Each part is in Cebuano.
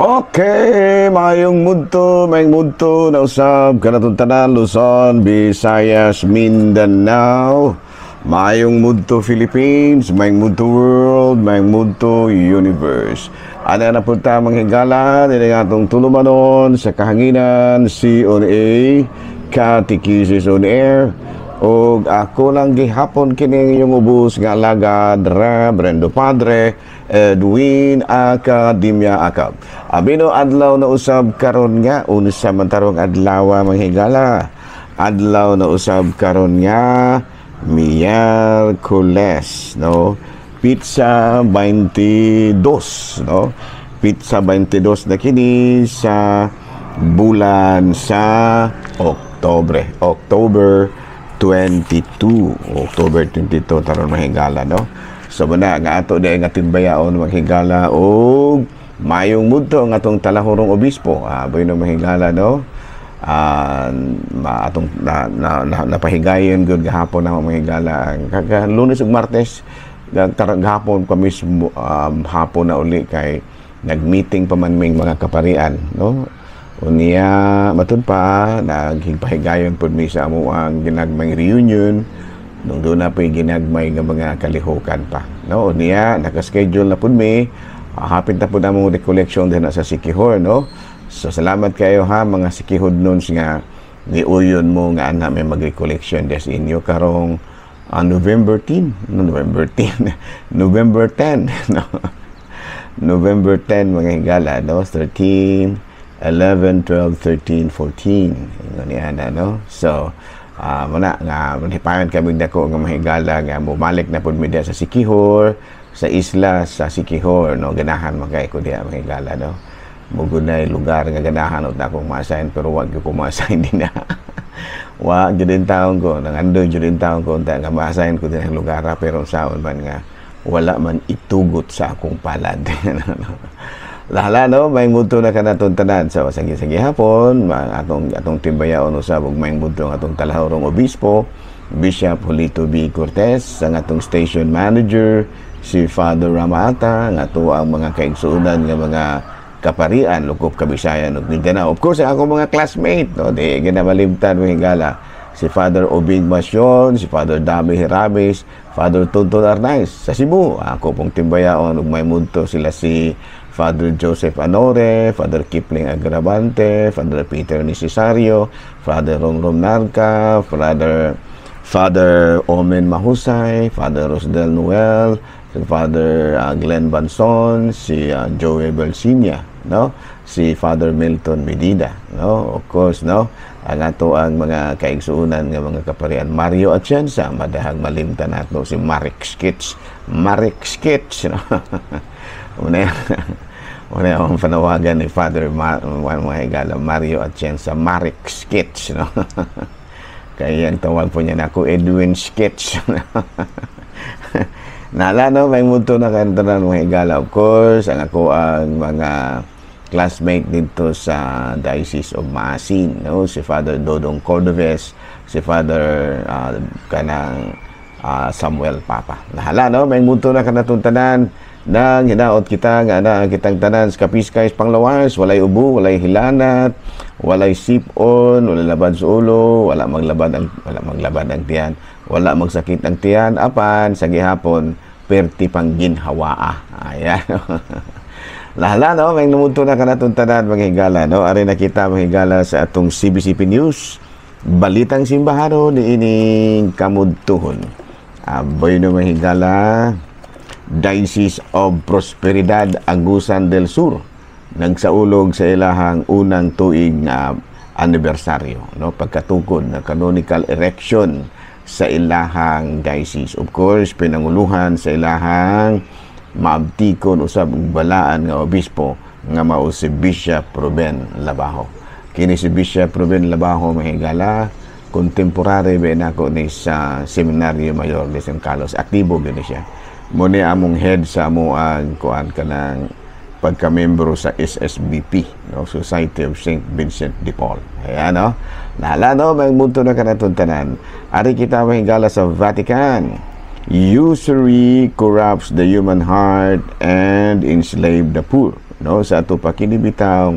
Okay, maayong mudto na usab kanatong tanan, Luzon, Visayas, Mindanao. Maayong mudto, Philippines, maayong mudto, world, maayong mudto, universe. Ana na punta, mga higala, dili nga atong tulumanon sa kahanginan, COA, Catechesis on Air. Og ako lang gihapon kini inyong ubos nga alagad, Reverendo Padre Edwin Academia Acab. Abino adlaw na usab karon nga unsa man tarong adlaw, mga higala? Adlaw na usab karon nga Miyerkules, no? Petsa 22, no? Petsa 22 na kini sa bulan sa Oktobre. October 22. October 22 taron, mga higala, no? So muna nga ato di nga timbayaon, mga higala, og mayong mudto ang atong talahurong obispo. Ah, bueno, mga higala, no? Atong na napahigayon gud gahapon na, mga higala, ang kaga Lunes ug Martes gahapon pa mismo, hapon na uli kay nag-meeting pa man ming mga kaparian, no? Unya matud pa naghigpahigayon pud mi sa amo ang ginagmay reunion nung doon na po'y ginagmay nga mga kalihukan pa, no? Unya naka-schedule na pud mi, hapit na pud among recollection din na sa Siquijor, no? So salamat kayo ha, mga Siquijodnons nga niuyon mo nga ana may mag-recollection des inyo karong November 10, no, November 10, November 10, no? November 10, mga higala, no? 13, 11, 12, 13, 14. Ingon niya na, no? So, muna nga manipayon kami dako nga mahigala nga mumalik na pud mi diha sa Siquijor, sa isla sa Siquijor, no? Ganahan man kay ko diha, mga higala, no? Mugod na lugar nga ganahan og akong ma-assign, pero wag gyud ko ma-assign din na. Wa gyud din taon ko, nangandoy gyud din taon ko unta nga ma-assign ko din ang lugar, pero saon man nga wala man itugot sa akong palad. Lahala, no, may mudto na kanatong tanan. So, sagi-sagi hapon, atong timbayaon usab ug may mudto ang atong talahurong obispo, Bishop Julito B. Cortez, ang atong station manager, si Father Ramata, ang ato ang mga kaigsuonan nga mga kaparian, lukop Kabisayan ug Mindanao. Of course, ang akong mga classmate, no, di gina malimtan, mga higala, si Father Obing Masyon, si Father Dami Hirabis, Father Tonton Arnaiz sa Cebu. Ako pong timbayaon ug may mudto sila si Father Joseph Anore, Father Kipling Agravante, Father Peter Necesario, Father Romrom Narca, Father Omen Mahusay, Father Rosdel Noel, si Father Glenn Banson, si Joey Belsinia, no? Si Father Milton Medida, no? Of course, no? Ang ato ang mga kaigsuonan nga mga kaparian Mario Atienza, madahang malimtan nato si Marek Sketch, Marek Sketch, no? Una ang panawagan ni Father mga higala, Mario Atienza, Marek Sketch, no? Kaya ang tawag po niya nako Edwin Sketch. Nala, no, may muto na kantanan, mga higala. Of course, ang ako ang mga classmate dito sa Diocese of Maasin, no? Si Father Dodong Cordoves, si Father kanang Samuel Papa. Nahala, no, may muto na kanatong tanan nang hinaot kita nga ana kitang tanan sa kapiskay panglawas, walay ubo, walay hilanat, walay sipon, walay labad sa ulo, wala maglabad ang tiyan, wala magsakit ang tiyan, apan sa gihapon perti pang ginhawaa. Ayan. Lahala, no, may numudto na kanatong tanan, mga higala, no? Ari na kita, mga higala, sa atong CBCP News. Balitang simbahano ni ining kamudtuhon. Aboy no, mga higala, Diocese of Prosperidad, Agusan del Sur nagsaulog sa ilahang unang tuig nga anibersaryo, no, pagkatukod na canonical erection sa ilahang diocese. Of course, pinanguluhan sa ilahang maabtikon usab ug balaan nga obispo nga mao si Bishop Ruben Labajo. Kini si Bishop Ruben Labajo, mga higala, contemporary ba nako ni sa Seminario Mayor de San Carlos. Aktibo gyud ni siya. Mo ni among head sa amo ang kuan kanang pagka-membro sa SSBP, no, Society of St. Vincent de Paul. Ayan, no? Nahala, no? May mundo na kanatong tanan. Ari kita, mga higala, sa Vatican. Usury corrupts the human heart and enslave the poor. no, sa ato pa kini bitaw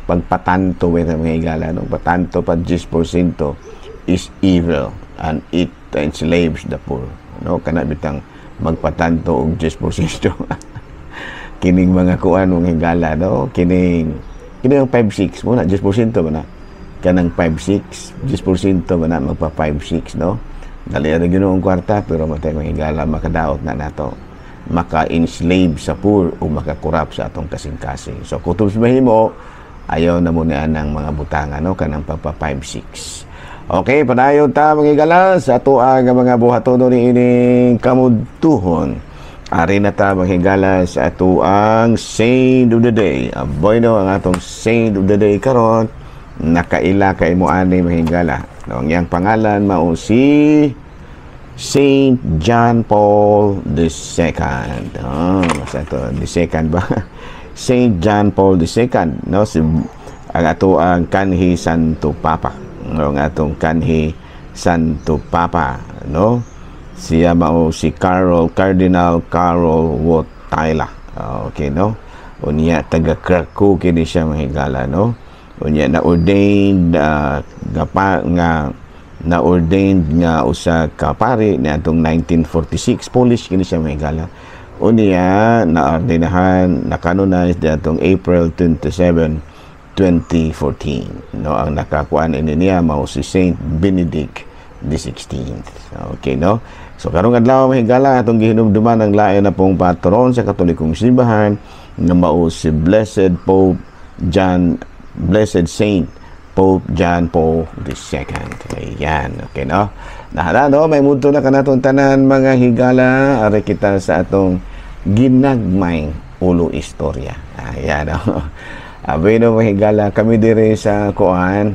pagpatanto with mga higala, no? Patanto pa 10% is evil and it enslaves the poor, no? Kana bitang magpatanto og 10%, kining mga kuan, mga higala, no? Kining ang 5-6 mo na, 10% ba na kanang 5-6, 10% ba na magpa 5-6, no? Dali na Ginoong kwarta, pero matay, mga higala, makadaot na nato, maka-enslave sa poor o makakurap sa atong kasing-kasing. So kutob sa mahimo, ayaw na mo niya ng mga butang, ano, kanang pagpa 5-6. Okay, padayon ta, mga higala, sa ato ang mga buhaton ni ining kamudtuhon. Ari na ta, mga higala, sa ato ang Saint of the Day. Aboy no, ang atong Saint of the Day karon nakaila kay mo ani, mga higala. No, ang iyang pangalan mao si Saint John Paul II. Oh, sa to, the second ba? Saint John Paul II, no? Si ang ato ang kanhi Santo Papa. No, ang atong kanhi Santo Papa, no? Siya mao si Carol Cardinal Karol Wojtyla. Okay, no? Unya taga Krakow kini siya, mga higala, no? Unya na ordained nga, pa, nga na ordained nga usa ka pari niadtong 1946. Polish kini siya, mga higala. Unya na ordinahan, na canonized niadtong April 27, 2014, no? Ang nakakuan ini niya mao si Saint Benedict the 16th. Okay, no? So karong adlaw, mga higala, atong gihinumduman ang lain na pong patron sa Katolikong simbahan nga mao si Blessed Pope John, Blessed Saint Pope John Paul II. Ayan, okay, no? Nahala, no? May muto na kanatong tanan, mga higala. Ari kita sa atong ginagmay ulo istorya. Ayan, no? Abi no, mga higala, kami diri sa kuan,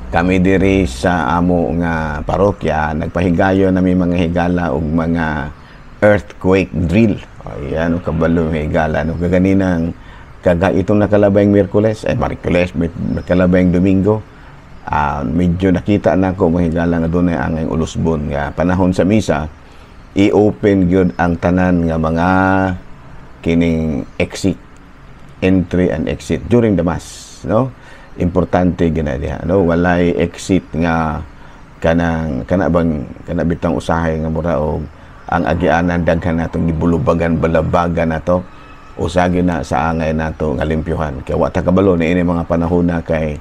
kami diri sa amo nga parokya, nagpahigayon nami, mga higala, og mga earthquake drill. Ayan, o kabalo, mga higala, no? Kaganinang kaga itong nakalabayng Miyerkules, ay Miyerkules, nakalabayng Domingo, medyo nakita na ko, mga higala, nga dunay angay ulusbon nga panahon sa misa, i-open gyud ang tanan nga mga kining exit, entry and exit during the mass, no? Importante gina diha, no? Walay exit nga kanang kana bang kana bitang usahay nga mura og ang agianan daghan natong gibulubagan balabagan nato, usagi na sa angay nato nga limpyuhan kay wa ta kabalo ni ini mga panahon na kay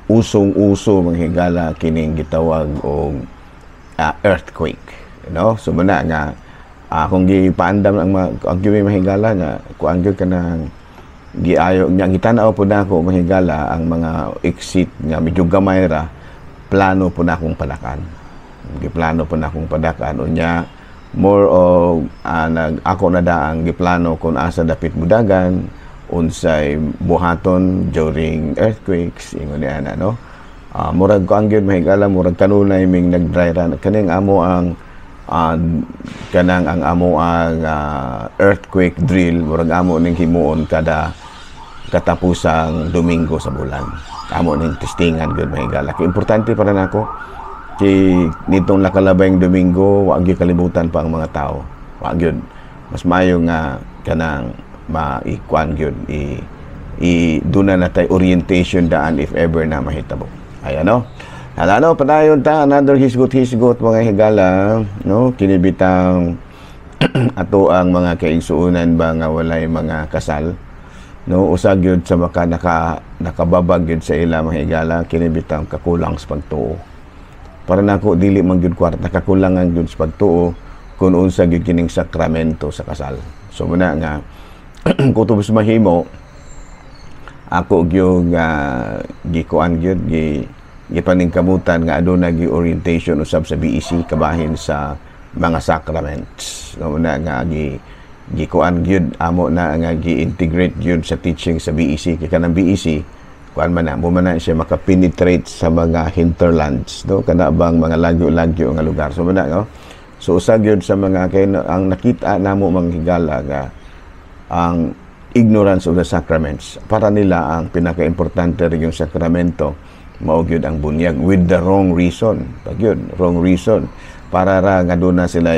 usong-uso, mga higala, kining gitawag og earthquake, no? So muna nga akong gipaandam ang mga ang gyud, mga higala, nga kuan gyud kanang giayo nya gitan-aw pud nako, mga higala, ang mga exit nga medyo gamay ra, plano po na akong padakan, giplano po na akong padakan. Unya more of nag ako na daang giplano kung asa dapit mudagan, unsay buhaton during earthquakes, ingon niya na, no? Murag kuan gyud, mahigala, murag kanunay ming nag dry run kaning amo ang kanang ang amo ang earthquake drill. Murag amo ning himuon kada katapusang Domingo sa bulan, amo ning testingan gyud, mahigala, kay importante para nako kay nitong nakalabayng Domingo wa gyud kalibutan pa ang mga tao. Wa gyud, mas maayo nga kanang maikuan gyud i i duna na tay orientation daan if ever na mahitabo. Ay ano. Hala no, padayon ta another hisgot-hisgot, mga higala, no? Kinibitang ato ang mga kaigsuonan ba nga walay mga kasal, no? Usa gyud sa maka nakababag gyud sa ila, mga higala, kinibitang kakulang sa pagtuo. Para nako dili man gyud kwarta, kakulangan gyud sa pagtuo kung unsa gyud kining sakramento sa kasal. So muna nga kutob sa mahimo ako gyud gikuan gyud gipaningkamutan nga aduna gi orientation usab sa BEC kabahin sa mga sacraments, no? Na nga gikuan gyud amo na nga gi-integrate gyud sa teaching sa BEC kay kanang BEC kuan man na mo man na siya maka-penetrate sa mga hinterlands, no? Kana bang mga lagyo-lagyo nga lugar. So man na, no? So usa gyud sa mga kay ang nakita namo, mga higala, nga ang ignorance of the sacraments, para nila ang pinaka-importante rin yung sakramento mao gyud ang bunyag with the wrong reason pag yun, wrong reason, para ra nga doon na sila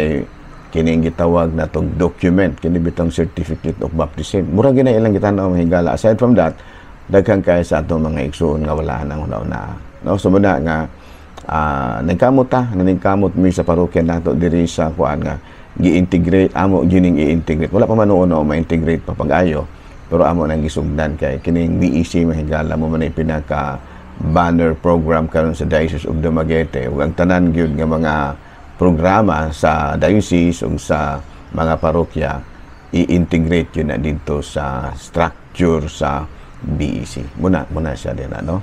Kining gitawag na tong document, kini bitong certificate of baptism. Mura gyud na ilang gitan-aw, mga higala. Aside from that, daghan kay sa atong mga igsuon nga wala nang huna-huna, no? So muna nga nagkamot ta, naningkamot mi sa parokya nato diri sa kuan nga gi-integrate, amo gining i-integrate. Wala pa man noon, no, ma-integrate pa pag-ayo, pero amo nang gisugdan kay kining BEC, mga higala, mo man ay pinaka banner program karon sa Diocese of Dumaguete, ug ang tanan gyud nga mga programa sa diocese ug sa mga parokya, i-integrate yun na dito sa structure sa BEC. Muna, muna siya din, ano?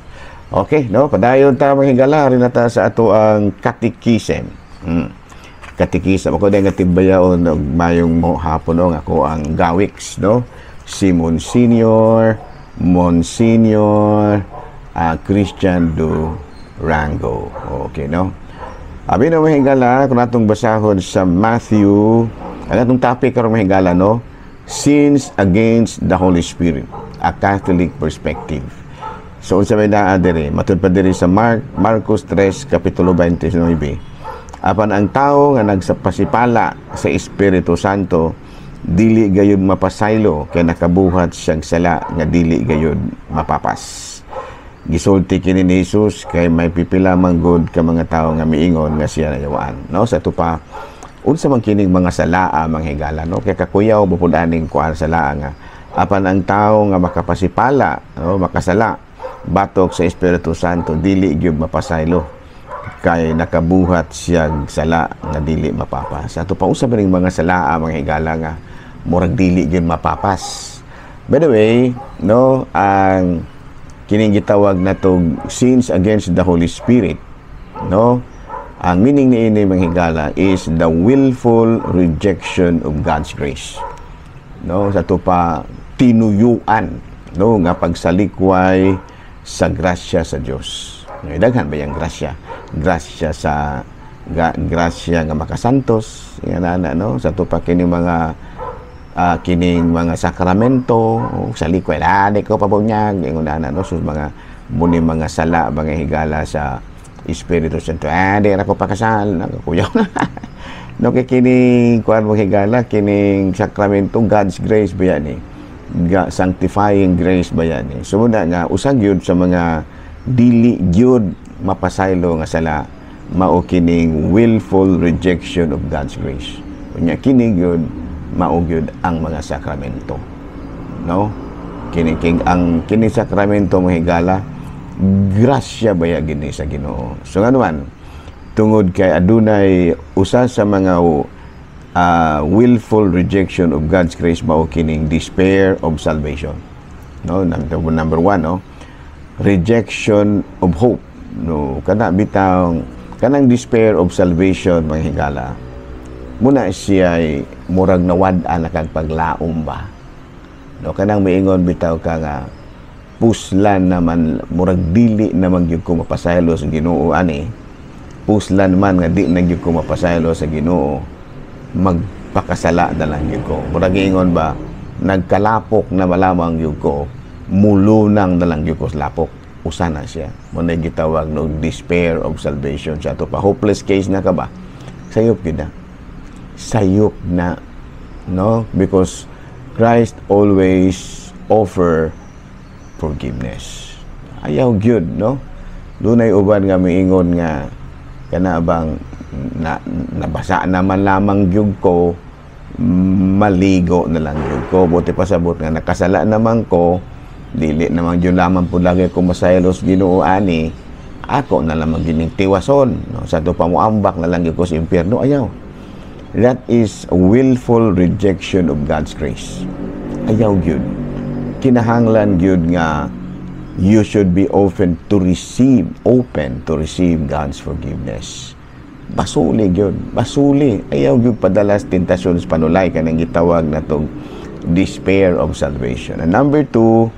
Okay, no? Padayon ta, mga higala, rin ta sa ato ang catechism. Catechism. Ako din nga timbayaon og mayong mo hapon, no, ako ang gawiks, no? Si Monsignor Christian Durango. Okay, no? Abi na, mga higala, kung atong basahon sa Matthew, ang atong topic karon, mga higala, no? Sins against the Holy Spirit, a Catholic perspective. So unsa may naa diri? Matud pa diri sa Marcos 3 kapitulo 29. Apan ang tao nga nagsapasipala sa Espiritu Santo dili gayud mapasaylo kay nakabuhat siyang sala nga dili gayud mapapas. Gisulti kini ni Jesus kay may pipila man gud ka mga tawo nga miingon nga siya nayawaan. No, sa ato pa, unsa man kining mga salaa, mga higala, no? Kay kakuyaw bupod aning kuan salaa nga apan ang tao nga makapasipala, no, makasala batok sa Espiritu Santo dili gyud mapasaylo kay nakabuhat siya sala nga dili mapapas. Ato pa, unsa ba ning mga salaa, mga higala, nga murag dili gyud mapapas? By the way, no, ang kining gitawag natog sins against the Holy Spirit, no? Ang meaning ni ini, mga higala, is the willful rejection of God's grace. No, sa ato pa, tinuyuan, no, nga pagsalikway sa grasya sa Dios. No, daghan ba yung grasya? Grasya sa grasya nga makasantos, yan na, no? Sa ato pa, kini mga kining mga sakramento salikway la, di ko pabunyag, ingon ana, no? So mga muni mga sala, mga higala, sa Espiritu Santo, di ra ko pakasal, nakakuyaw na, no? Kay kining kuan mo, higala, kining sakramento, God's grace ba yan eh? Sanctifying grace ba yan eh? So muna nga usag yun sa mga dili gyud mapasaylo nga sala mao kining willful rejection of God's grace. Unya kini gyud mao gyud ang mga sakramento, no? Kini king ang kini sakramento, mga higala, grasya baya gini sa Ginoo. So ngano, tungod kay adunay usa sa mga willful rejection of God's grace mao kining despair of salvation, no? Number one, no, rejection of hope, no? Kana bitaw kanang despair of salvation, mga higala, muna siya ay murag nawad-an na kag paglaom ba, no? Kanang miingon bitaw ka nga puslan naman, murag dili naman gyud ko mapasaylo sa Ginoo ani, puslan man nga di na gyud ko mapasaylo sa Ginoo, magpakasala na lang gyud ko. Murag ingon ba, nagkalapok na malamang gyud ko, mulunang na lang gyud ko sa lapok. Usa na siya mo na gitawag no despair of salvation. Sa ato pa, hopeless case na ka ba, sayop gyud na, sayop na, no? Because Christ always offer forgiveness. Ayaw gyud, no? Dunay uban nga miingon nga kana bang na, nabasa naman lamang gyud ko, maligo na lang gyud ko, buti pasabot nga nakasala naman ko, dili naman gyud lamang pud lagi ko masaylo sa Ginoo ani, ako na lamang gining tiwason, no? Sa ato pa, muambak na lang gyud ko sa impyerno. Ayaw. That is a willful rejection of God's grace. Ayaw gyud. Kinahanglan gyud nga you should be open to receive God's forgiveness. Basuli gyud, basuli. Ayaw gyud padalas tentasyon sa panulay kanang gitawag natong despair of salvation. And number two,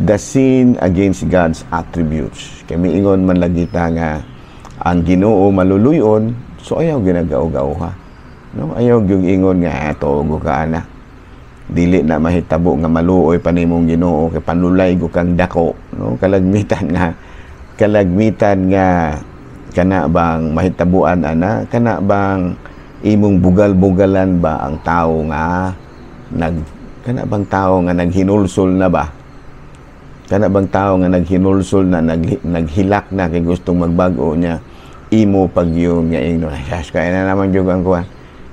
the sin against God's attributes. Kay miingon man lagi ta nga ang Ginoo maluluyon, so ayaw ginagaw-gaw ha. No, ayaw gyud ingon nga tugo ka ana. Dili na mahitabo nga maluoy pa nimong Ginoo kay panulay go kang dako, no? Kalagmitan nga kana bang mahitabuan ana, kana bang Imong bugal-bugalan ba ang tao nga nag kana bang tao nga naghinulsol na ba? Kana bang tao nga naghinulsol na, naghilak na kay gustong magbag-o niya, imo pagyon nga ingnon, "Ay, kaya na naman jud ang kuan."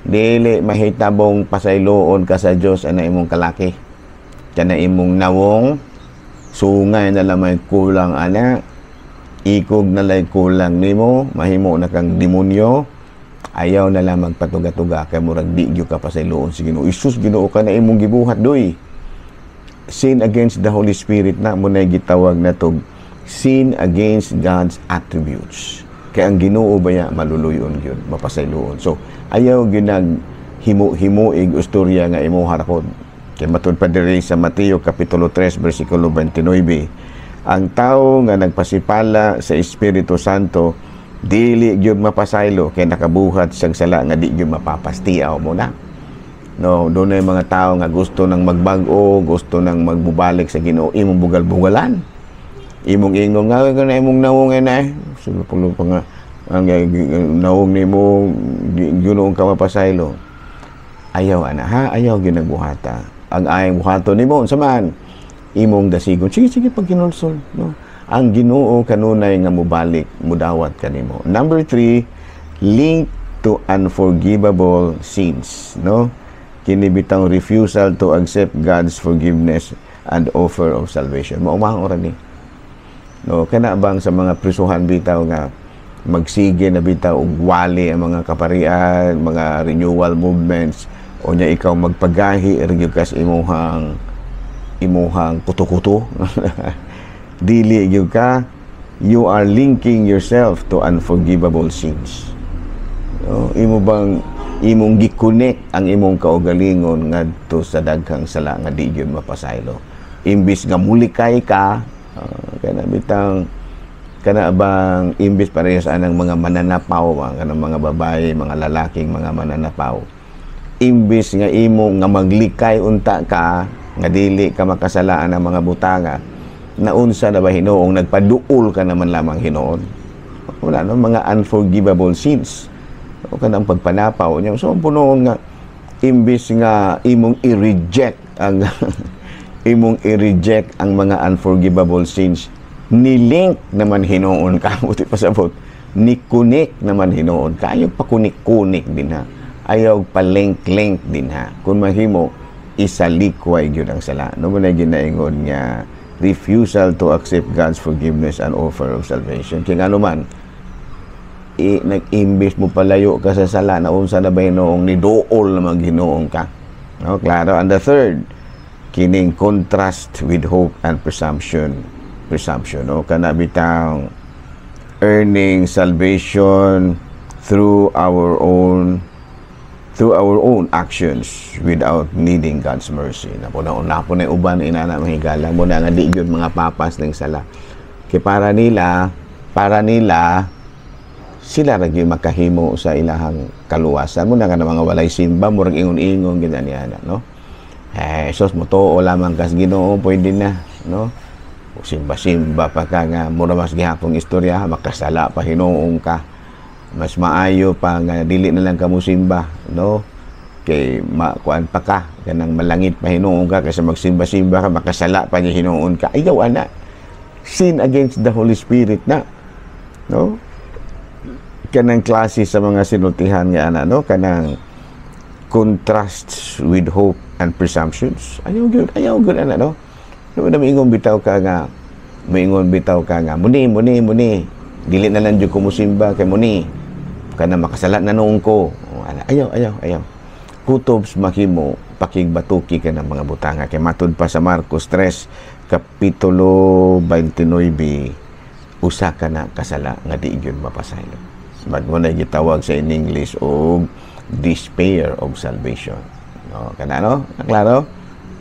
Dili mahitabong pasayloon ka sa Dios ana imong kalaki. Kana imong nawong, sungay na lamay kulang ana, ikog na lay kulang nimo, mahimo na kang demonyo. Ayaw na lang magpatuga-tuga kay murag di gyud ka pasayloon sa Ginoo. Isus, Ginoo, ka na imong gibuhat doy. Sin against the Holy Spirit na mo na gitawag na tog sin against God's attributes. Kay ang Ginoo baya maluluyon gyud, mapasayloon. So ayaw gyud nag himo-himoig istorya nga imo harakod. Kay matud pa diri sa Mateo kapitulo 3 bersikulo 29, ang tao nga nagpasipala sa Espiritu Santo dili gyud mapasaylo kay nakabuhat siyang sala nga di gyud mapapastiaw mo na. No, doon na yung mga tao nga gusto nang magbag-o, gusto nang magbubalik sa Ginoo, imong bugal-bugalan. Imong ingnon nga na imong nawong na eh. Sulupong pa nga ang nawong nimo Ginoo ka mapasaylo. Ayaw ana ha, ayaw ginagbuhata. Ang ayang buhaton nimo unsa man imong dasigon. Sige, sige pag kinulsol, no. Ang Ginoo kanunay nga mobalik, mudawat kanimo. Number 3, link to unforgivable sins, no? Kini bitang refusal to accept God's forgiveness and offer of salvation. Mao ora ni. No, kana bang sa mga prisuhan bitaw nga magsige na bitaw og wali ang mga kaparian, mga renewal movements, o nya ikaw magpagahi ra gyud kas imuhang kuto-kuto. Dili gyud ka, you are linking yourself to unforgivable sins. No, imo bang imong gi-connect ang imong kaugalingon ngadto sa daghang sala nga di gyud mapasaylo? Imbis nga mulikay ka, kana bitang kana bang imbis parehas anang mga mananapaw, kanang mga babae, mga lalaking mga mananapaw, imbis nga imo nga maglikay unta ka nga dili ka makasalaan ang mga butanga, naunsa na ba hinuong nagpaduol ka naman lamang hinuon? Wala no, mga unforgivable sins o kanang pagpanapaw niya. So punoon nga imbis nga imong i-reject ang mga unforgivable sins, ni-link naman hinuon ka, buti pasabot, ni-connect naman hinuon ka. Ayaw pa-connect-connect din ha, ayaw pa-link-link din ha. Kung mahimo, isalikway gyud ang sala, no? Mo na ginaingon nga refusal to accept God's forgiveness and offer of salvation. Kaya ano man nag-imbis mo palayo ka sa sala, na unsa na ba hinuong niduol na maghinuong ka, no? Klaro. And the third, kining contrast with hope and presumption, no? Kana bitang earning salvation through our own actions without needing God's mercy. Napo na napo na uban inana, mahigala mo na nga di gyud mga papas ng sala. Kay para nila sila ra gyud makahimo sa ilahang kaluwasan. Mo na nga mga walay simba, murag ingon-ingon gid niya, no? Eh, sos mo tuo lamang kas Ginoo, pwede na, no? Simba-simba pa ka nga mura mas gihapong istorya, makasala pa hinuong ka. Mas maayo pa nga dili na lang ka mo simba, no? Kay makuan pa ka, kanang malangit pa hinuon ka kaysa magsimba-simba ka, makasala pa niya hinuon ka. Ayaw ana. Sin against the Holy Spirit na, no? Kanang klase sa mga sinultihan nga ana, no? Kanang contrasts with hope and presumptions. Ayaw gyud, ayaw gyud ana, no? No, na maingon bitaw ka nga, maingon bitaw ka nga, muni, muni, muni. Dili na lang jud ko musimba kay muni. Kana makasala na noon ko. O, ana, ayaw, ayaw, ayaw. Kutob mahimo pakigbatuki ka ng mga butanga. Kay matud pa sa Marcos 3, Kapitulo 29, usa ka na kasala nga di gyud mapasaylo. Mao na gitawag sa in English og despair of salvation. No, kana, no? Klaro?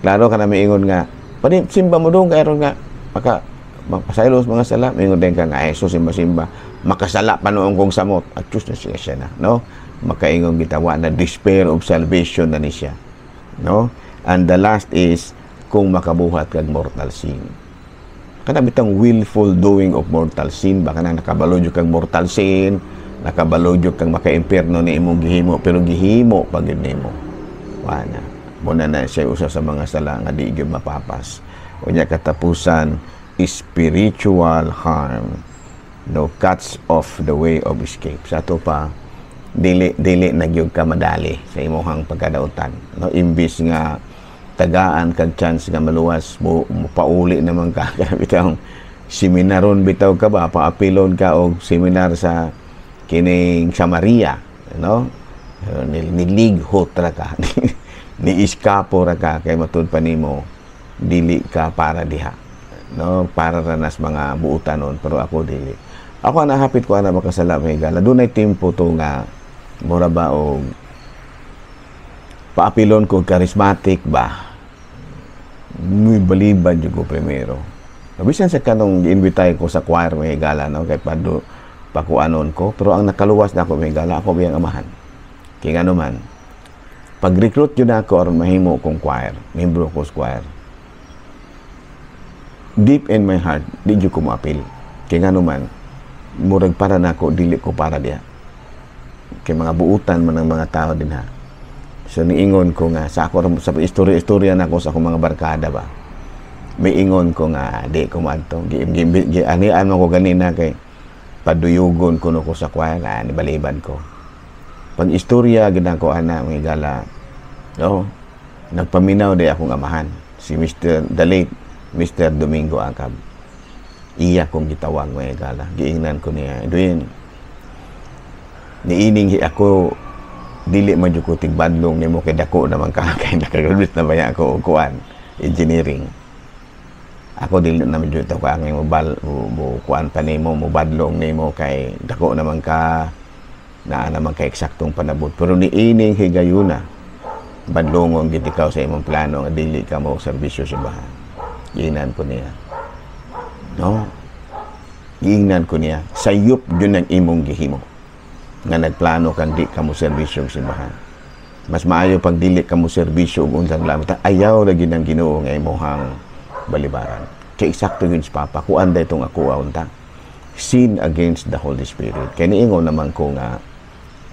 Klaro kana miingon nga pani simba mo dong kay aron nga maka mapasaylo sa mga sala, miingon din ka nga ay so simba-simba makasala pa noong kong samot. At na siya siya na, no? Makaingon gitawa na despair of salvation na ni siya. No? And the last is kung makabuhat kag mortal sin. Kana bitang willful doing of mortal sin ba, kanang nakabalo jud kag mortal sin. Nakabalo jud kang maka-impierno ni imong gihimo, pero gihimo pa gyud nimo. Wala mo na na siya usa sa mga sala nga di gyud mapapas. Unya katapusan, spiritual harm, no, cuts off the way of escape. Sa ato pa, dili dili na gyud ka madali sa imong pagkadautan, no? Imbis nga tagaan kag chance nga maluwas mo, pauli naman ka. Bitawng seminaron bitaw ka ba, paapilon ka og seminar sa kining sa Maria, no? Nilighot ra ka, ni iskapo ra ka, kay matud pa nimo dili ka para diha, no? Para ra nas mga buutanon, pero ako dili. Ako nahapit ko ana makasala, mga higala. Dunay tempo to nga mura ba og paapilon ko charismatic ba, muy balibad jud ko primero. Bisan sa kanong giimbitay ko sa choir, mga higala, no, kay pado pakuanon ko, pero ang nakaluwas na ako, mga higala, ako biyang amahan. Kay ngano man, pag-recruit yun ako aron mahimo kong choir, membro ko sa choir, deep in my heart, di jud ko moapil. Kay ngano man, murag para nako dili ko para diha. Kay mga buutan man ang mga tao din ha. So niingon ko nga sa ako, sa istorya-istorya nako sa akong mga barkada ba. May ingon ko nga di ko maadto. Gi, gi, gi, anian mo ko ganina kay paduyugon kuno ko sa choir, ni baliban ko. Pag istorya gid ko ana, mga higala, no, nagpaminaw di akong amahan, si Mr. the late Mr. Domingo Acab. Iya kong gitawag, mga higala. Giingnan ko niya, "Edwin, niining ako dili man jud ko tigbadlong nimo kay dako naman ka, kay nakagraduate na baya ako og kuan, engineering. Ako dili naman jud to ka mo bal mo, mo kuan pa nimo, mo badlong nimo kay dako naman ka, naa naman kay eksaktong panabot. Pero niining higayuna, badlongon gid ikaw sa imong plano nga dili ka mo serbisyo sa bahan." Giingnan ko niya, no, giingnan ko niya, "Sayop jud ang imong gihimo nga nagplano kang di ka mo serbisyo sa simbahan. Mas maayo pag dili ka mo serbisyo og unsang lamang, ayaw lagi ng Ginoo nga imuhang balibaran." Kay eksakto yun si Papa, kuan da itong ako unta. Sin against the Holy Spirit. Kaya niingon naman ko nga,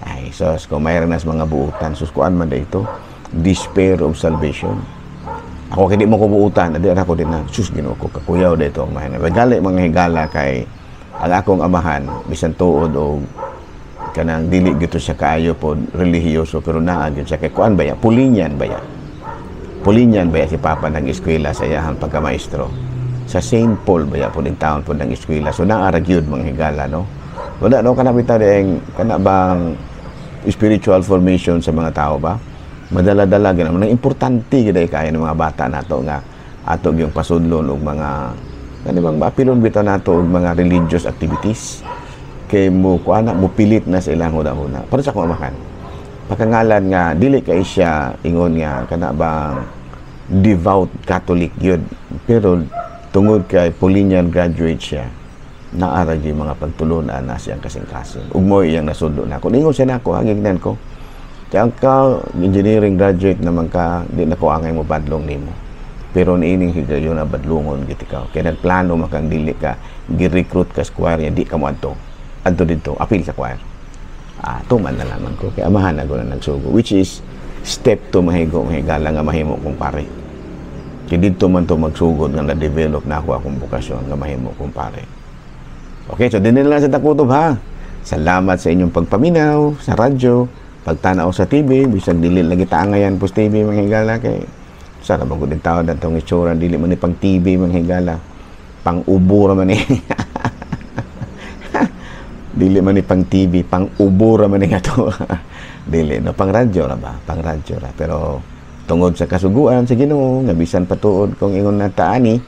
ay, sus, kung mayroon na sa mga buutan, sus, kuan man da ito, despair of salvation. Ako kay di mo ko buutan, adi ako din na, sus, Ginoo ko, kakuyaw da ito ang mahina. Gali mga higala, kay ang akong amahan, bisan tuod o kanang dili gito siya kaayo po relihiyoso, pero naa gyud siya kay kuan baya, Paulinian baya, Paulinian baya si Papa ng eskwela sa iyahang pagkamaestro sa St. Paul baya po din taon po ng eskwela. So naa ra gyud, mga higala, no? Wala, no, kana bitaw ding kana bang spiritual formation sa mga tao ba, madala-dala gyud man. Importante gyud ay kaayo ng mga bata nato nga ato gyung pasudlon og mga kani bang maapilon bitaw nato og mga religious activities, kay mo kuana, mo pilit na sa ilang huna-huna. Para sa akong amahan, pakangalan nga dili kay siya ingon nga kana bang devout Catholic yun, pero tungod kay Paulinian graduate siya, naa ra gyud mga pagtulunan na siyang kasing-kasing ug mo iyang nasudlo na ako. Ningon siya nako, hagignan ko kaya ka engineering graduate naman ka, di na ko angay mo badlong nimo, pero niining higayon na badlongon gid ikaw kay nagplano makang dili ka, gi-recruit ka sa choir, di ka mo adto adto dito apil sa choir. Ah, tuman na lamang ko kay amahan ako na nagsugo, which is step 2 mahigo, mahigala, nga mahimo kong pare. Kay didto man to magsugod nga na-develop na ako akong bokasyon nga mahimo kong pare. Okay, so dinhi lang sa takutob ha. Salamat sa inyong pagpaminaw sa radyo, pagtanaw sa TV, bisag dili lagi taangayan po sa TV, mga higala, kay sa ra man gud tao datong itsura, dili man ni pang TV, mga higala. Pang ubo ra man ni. Dili man ni pang TV, pang ubo ra man ni ato. Dili no, pang radyo ra ba? Pang radyo ra. Pero tungod sa kasuguan sa Ginoo nga bisan patuod kung ingon na taani,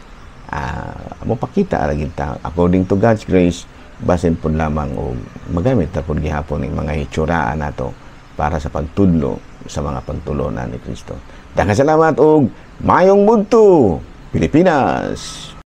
mo pakita ra gid ta according to God's grace, basin pud lamang og magamit ta pud gihapon ning mga hitsuraan nato para sa pagtudlo sa mga pagtulunan ni Kristo. Daghang salamat og mayong budto, Pilipinas.